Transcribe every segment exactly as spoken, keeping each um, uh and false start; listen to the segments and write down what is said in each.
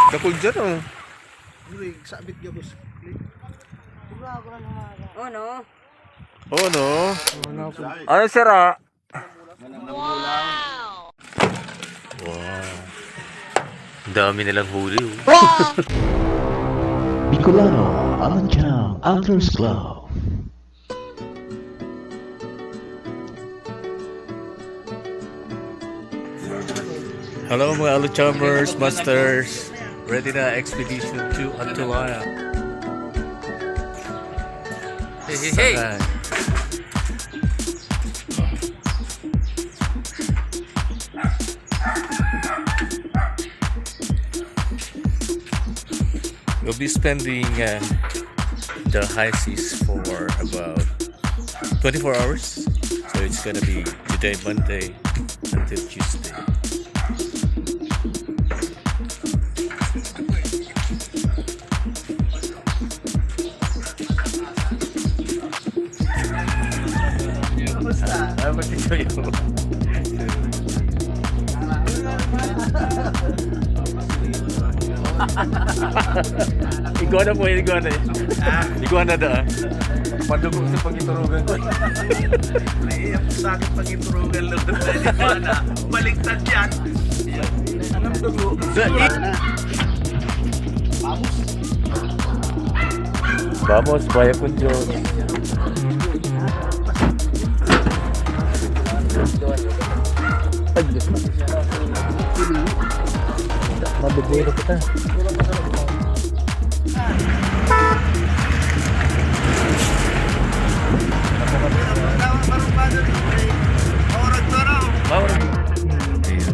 Dakul dyan, oh. Uy, sabit gabos. Oh, no? Oh, no. Ano sira? Wow. Ang dami nilang huli, oh. Bicolano, Alan Cham, Antlers Club. Hello, mga Aluchamers, Masters. Ready na expedition to Antulaya. Hey, hey, hey. Sangay. We'll be spending uh, the high seas for about twenty-four hours. So it's gonna be today, Monday, until Tuesday. Kumusta? Ah, pati sa'yo. Iguana po, iguana eh. Iguana da ah. Padugo sa pagiturugan ko. Ay, ang sakit pagiturugan, Lord. Iguana. Baliktad yan. Anong dugo? Vamos, vaya con Dios. Ay, Diyos ko. Mabubulok kita.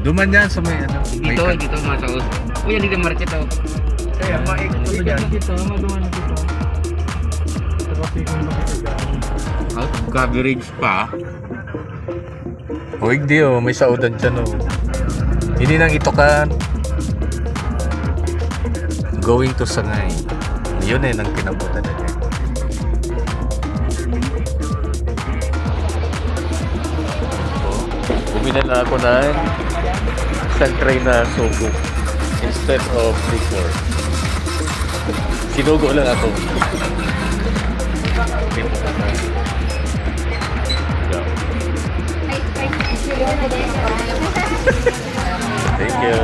Duman yan sa may ano. May Dito, ka- dito, masaot. Uy, hindi market, oh. Kaya maikot yan. Kita, maduman na kita. Traffic ang makikita. Out of coverage pa. Oig di oh, may saudan dyan oh. Hindi nang itukan. Going to Sangay. Yun eh, nang kinabutan na dyan. Bumili na ako ng isang tray na sugo instead of liquor. Sinugo lang ako. Thank you.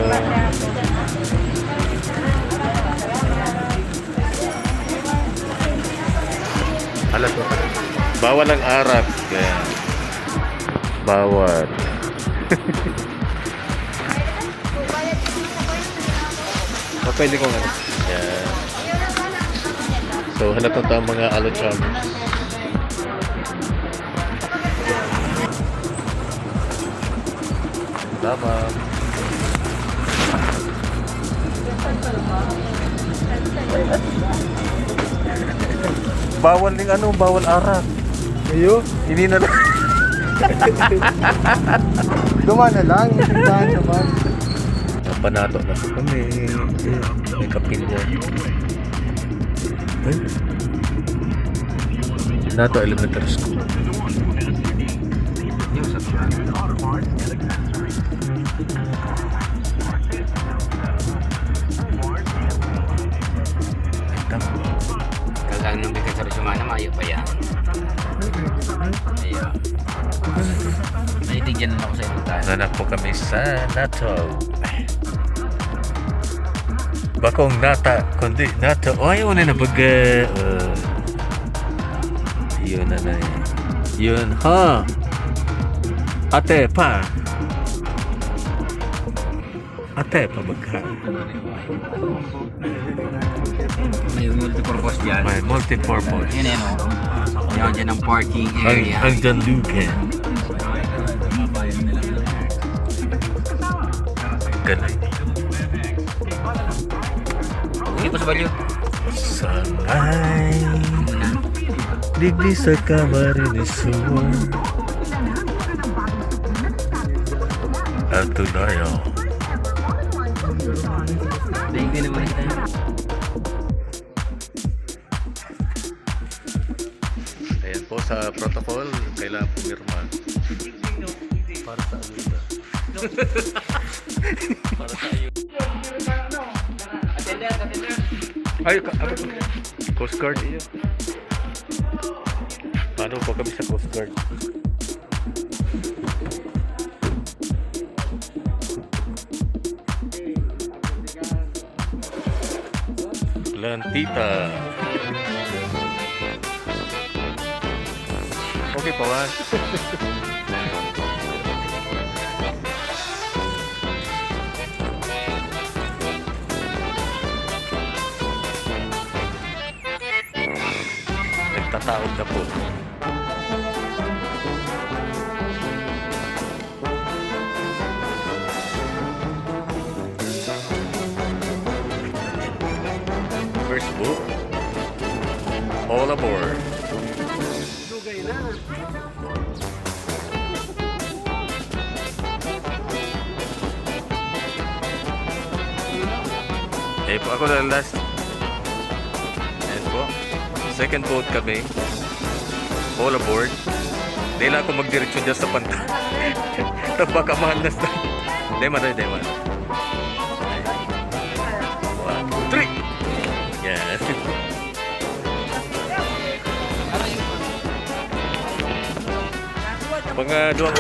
Alam ko. Bawal ang arak. Kaya, bawal. O, pwede kong ano. Yan. So, hanap na tayo mga Aluchamers. Tama. Bawal ning ano, bawal arak. Ayo, Ini na lang. Duman na lang. Tindahan naman. Napanato na po kami. Ayun, may kapilya. Ay. Nato Elementary School. Ay, tama. Kagano ng bigat sa Rosumana, mayo pa yan. Ayo. Naitigyan na ako sa ibang tayo. Nanak po kami sa Nato. Bakong nata, kundi nato. O, ayaw na na baga. Uh, yun na na eh. Yun, ha? Ate pa. Ate pa baga. May multipurpose dyan. May multipurpose. Yan yan, oh. Yan dyan ang parking Ang, area. ang Jandugan. Galing. Hindi pa sa balyo. Sangay. Digdi sa Camarines Sur. At tunayo. Hindi naman ito. Ayan po, sa protocol, kailangan pumirma. Para sa ayuda. Para sa ayuda. Ay, ka-, ano to? Coast Guard, iyo. Ano po kami sa Coast Guard? Lantita. Okay pa, Juan. Nagtataob na po. First book, all aboard. Dugay na. Eh po, ako na last. Ayan po. Second boat kami. All aboard. Di lang ako magdiretso dyan sa panta. Baka mahalas na. Dema tayo, dema. One, two, three. Yes. Mga duwang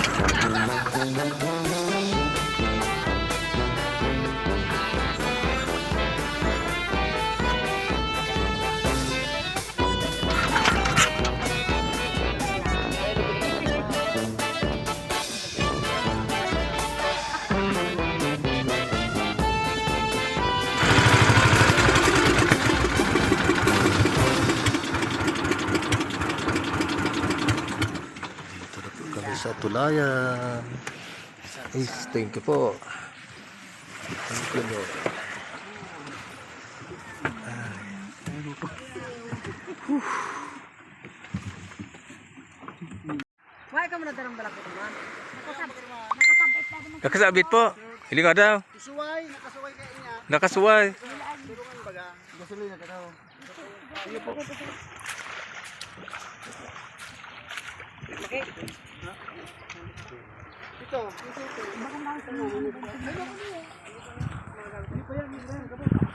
Dito na po kami sa Tulayan. Is, thank you po. Thank you, Lord. Ay. Why ka mo nadarang balakot, ma? Nakasab-, nakasabit pa naman. Nakasabit po. Hiling ka daw. Isuway, nakasuway kayo niya. Nakasuway. Tulungan baga. Gasolina ka daw. Sige po. Ito, ito, ito.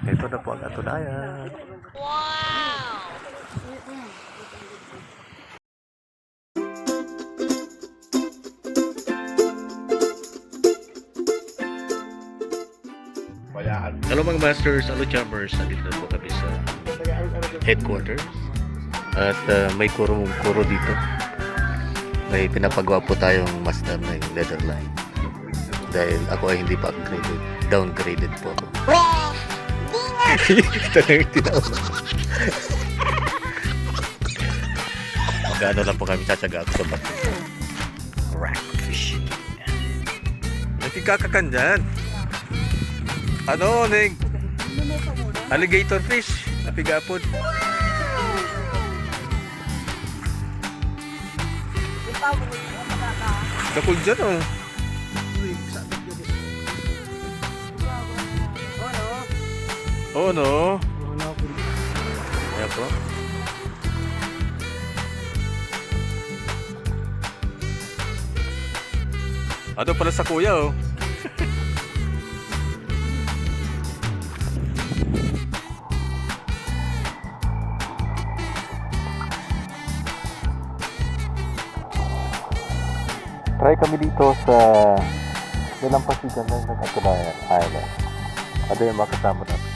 Ito na po ang Atunayan. Wow! Hello mga masters, hello choppers. Nandito na po kami sa headquarters. At ah, may kuro, kuro dito. May pinapagawa po tayong master na yung leather line. Dahil ako ay hindi pa upgraded. Downgraded po ako. Talagang tinawag. Mag-ano lang po kami, tsatsaga ako sa bato. Rack fishing. Nagkikakakan dyan. Ano, Ning? Alligator fish. Napigapon. Dakul dyan, oh. Oh, no. Ayan po. Ano pala sa kuya, oh. Try kami dito sa Dalampasigan na nag-Atunayan Island. Ano yung mga kasama namin?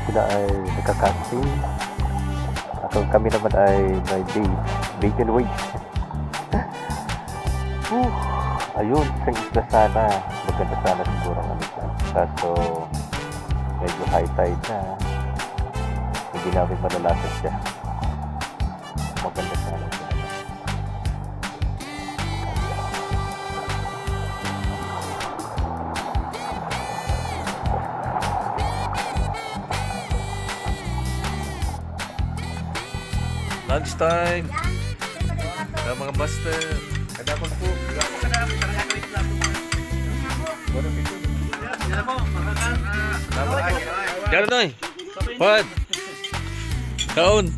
Sila ay nagka-camping. Ako, kami naman ay may bait, bait and wait. Whew, ayun, sa isla sana. Maganda sana siguro ang ano siya. Kaso, medyo high tide na. Hindi namin malalasag siya. Maganda sana siya. Lunch time! Ang mga master. Kadapag po. Diyan, Noy. Pad. Kaon.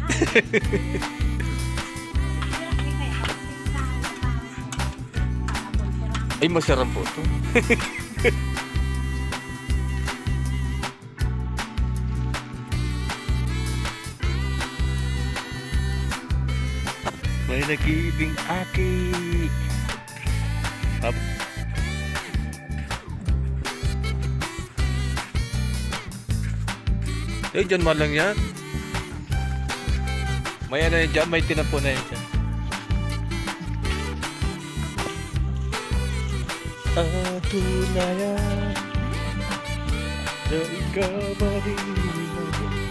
Ay, masarap po ito. May nag-iibing aki. Hap-, Eh, dyan man lang yan. May ano yan dyan, may tinapunan yan dyan. Ato na yan. Na ikaw malilimutan.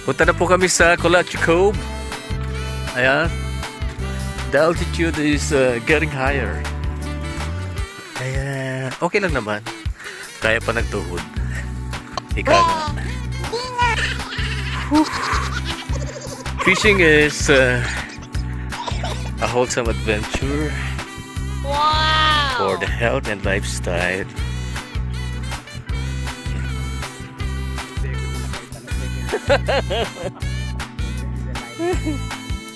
Punta na po kami sa Colache Cove. Ayan. The altitude is, uh, getting higher. Ayan. Okay lang naman. Kaya pa nagtuhod. Ika nga. Fishing is, uh, a wholesome adventure for the health and lifestyle.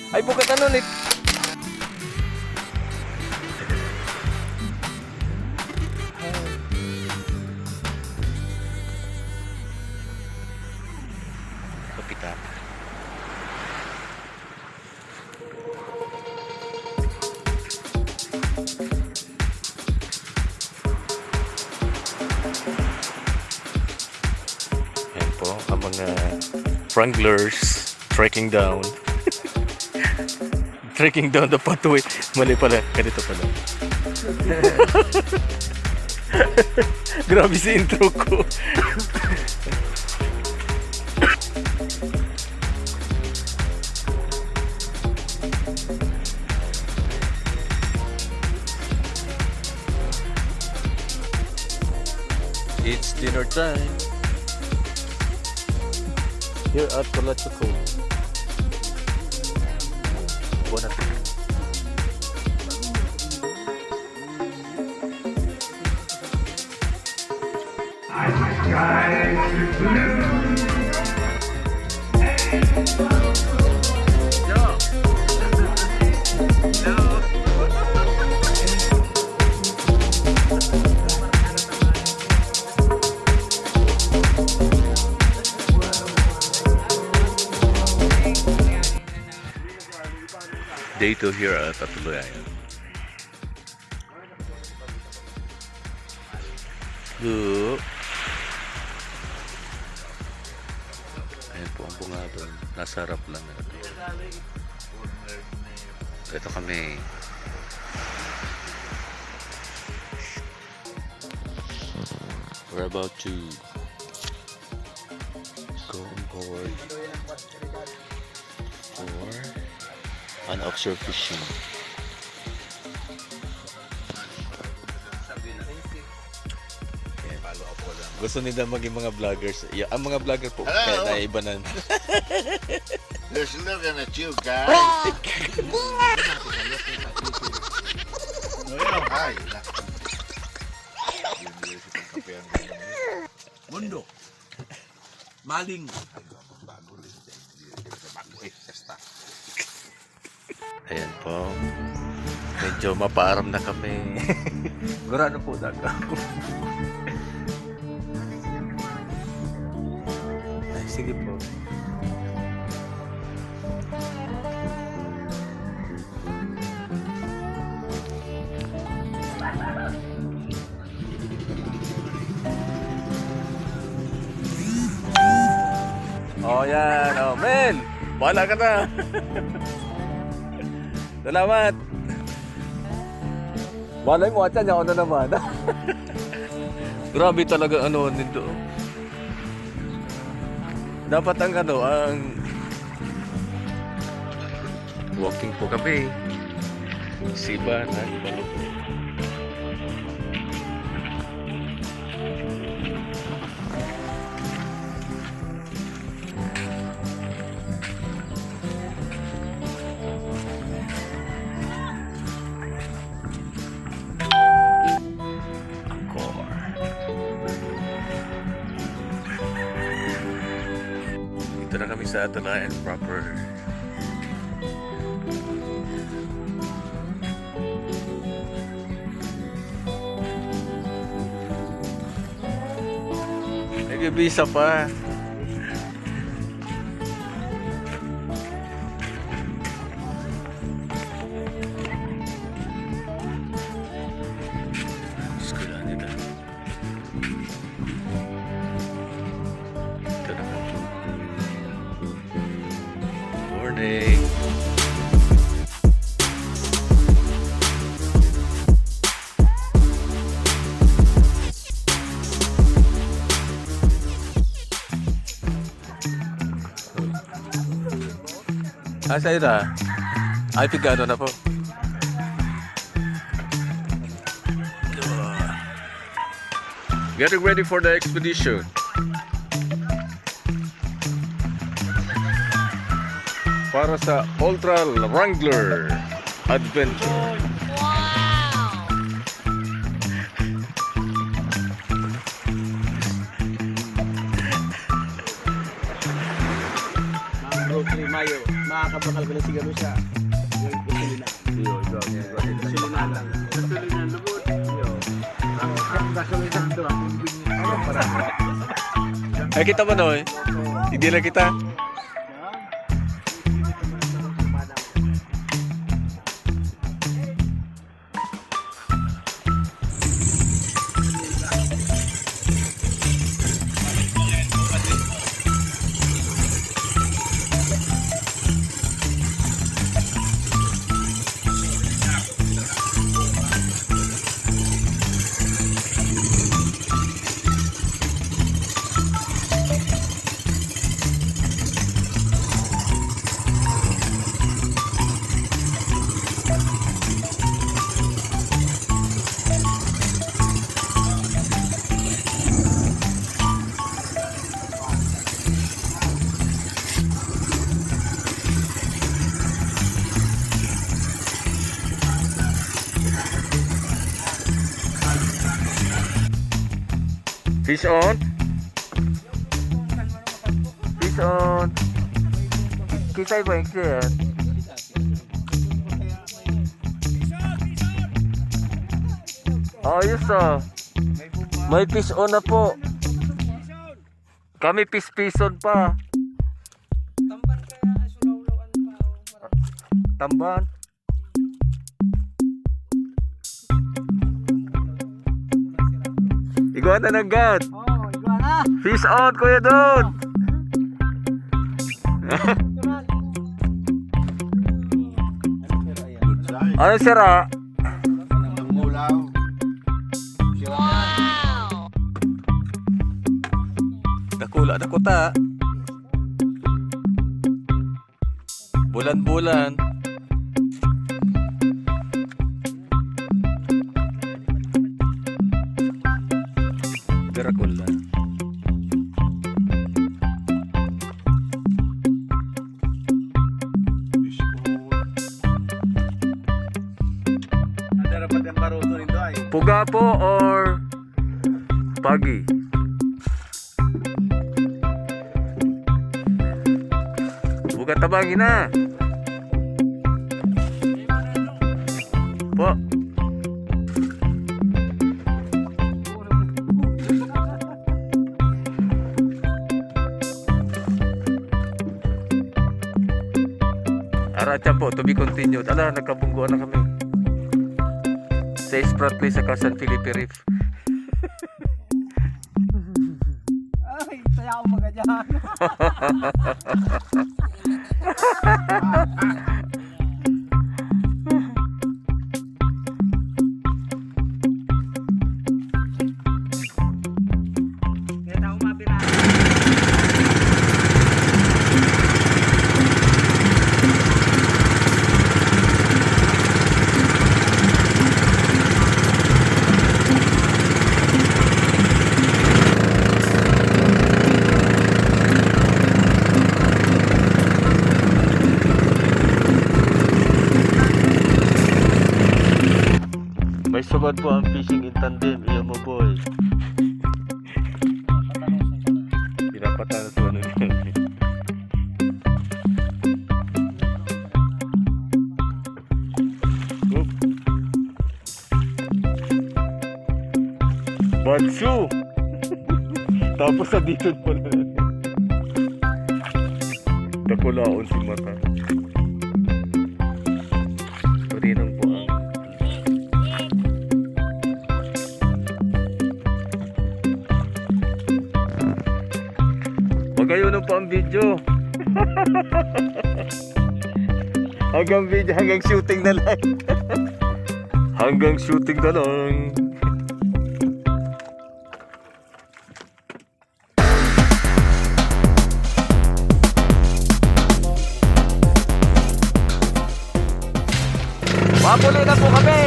Ay, bukat ano, Nip? Kapitan. Ayan po, ang mga wranglers trekking down. Trekking down the pathway. Mali pala, ganito pala. Grabe si intro ko. It's dinner time. Here at Colache Cove. Bon appetit. Day two here at Atuluyayan. Go. Ayan po ang bungabon. Nasa harap lang na ito. Ito kami. We're about to go on board for an offshore fishing. Ayan. Gusto nila maging mga vloggers. Ya-, ang mga vlogger po, kaya naiibanan. Just looking at you guys. Ay, na. Mundo. Maling. Ayan po. Medyo mapaaram na kami. Gurano po, daga. Ay, sige po. Oh, yan. Oh, Mel! Bahala ka na. Salamat. Malay mo, atyan, ako na naman. Grabe talaga, ano, nito. Dapat ang, ano, ang walking po kami. Siba na, iba na po. Angkor. Dito na kami sa Atalayan proper. May bisa pa. Eskwelahan nila. Ito naman. Morning. Ah, sa'yo na. Ay, pigano na po. Getting ready for the expedition. Para sa Ultra Wrangler Adventure. Mga Brooklyn, Mayo, makakabakal ka na siguro siya. Yung gasolina. Iyo, ikaw, ikaw, ikaw. Gasolina lang. Gasolina, lubot. Iyo. Ang, ang gasolina ito, ang bumibig niya. Ay, kita mo, Noy? Hindi na kita. Fish on? Fish on. Ki-, kisay ba yung clear? Ayos ah. May fish on na po. Kami pispison pa. Tamban kaya, sulawlawan pa, oh. Tamban. Iguana na gad. Oh, iguana. Fish on, Kuya Don. Ano sira? Ang mulaw. Wow! Dakula, dakuta. Bulan-bulan. Dakula. Puga po or pagi? Bugat tabangi na. Po. Arat yan po, to be continued. Ala, nagkabunggoan na kami. Sa Spratly, sa San Felipe Reef. Ay, saya ako magadyan. Kaya ako mabira. May subad po ang fishing in tandem, iyo mo, boy. Pinapatalas mo na yun. Oop. Bad shoe. Tapos sa dito pala. Dakulaon si mata. Turinong po ang Pagayunan pa ang video. Hanggang video, hanggang shooting na lang. Hanggang shooting na lang. Mapuli na po kami!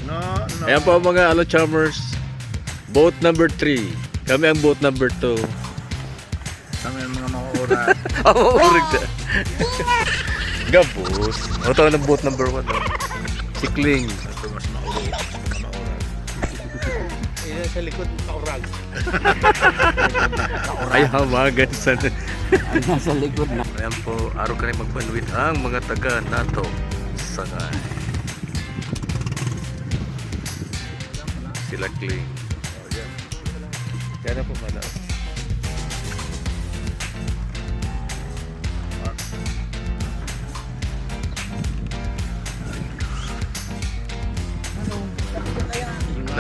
No, no. Ayan po, mga Alochammers. Boat number three. Kami ang boat number two. Kami ang mga mauura. Ang mauura na. Gabos. O, ito ang boat number one, oh. Si Kling. Ito mas mauura. Mas mauura. Yan sa likod, kaurag. Ay, hawagan sa Ay, nasa likod na. Ayan po, araw ka rin magbanwit ang mga taga nato. Sangay. Sila Kling. Kaya na po, madam.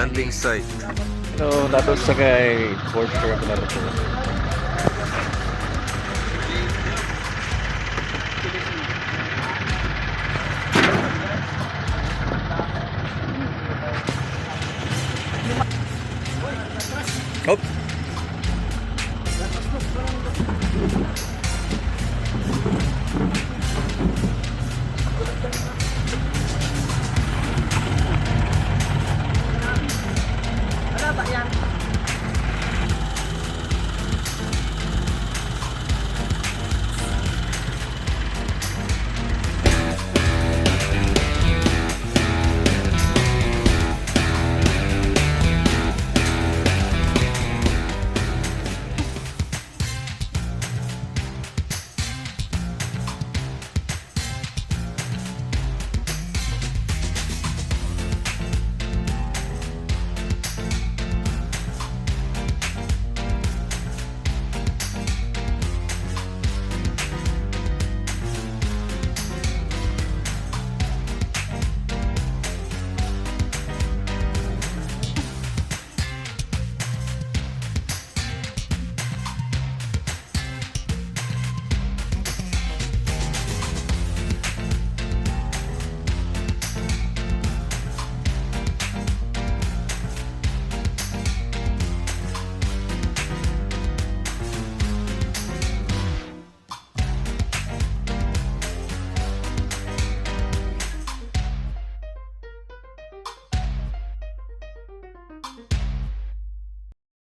Landing site. So, dato sa kay Fort Shore na po. Hop.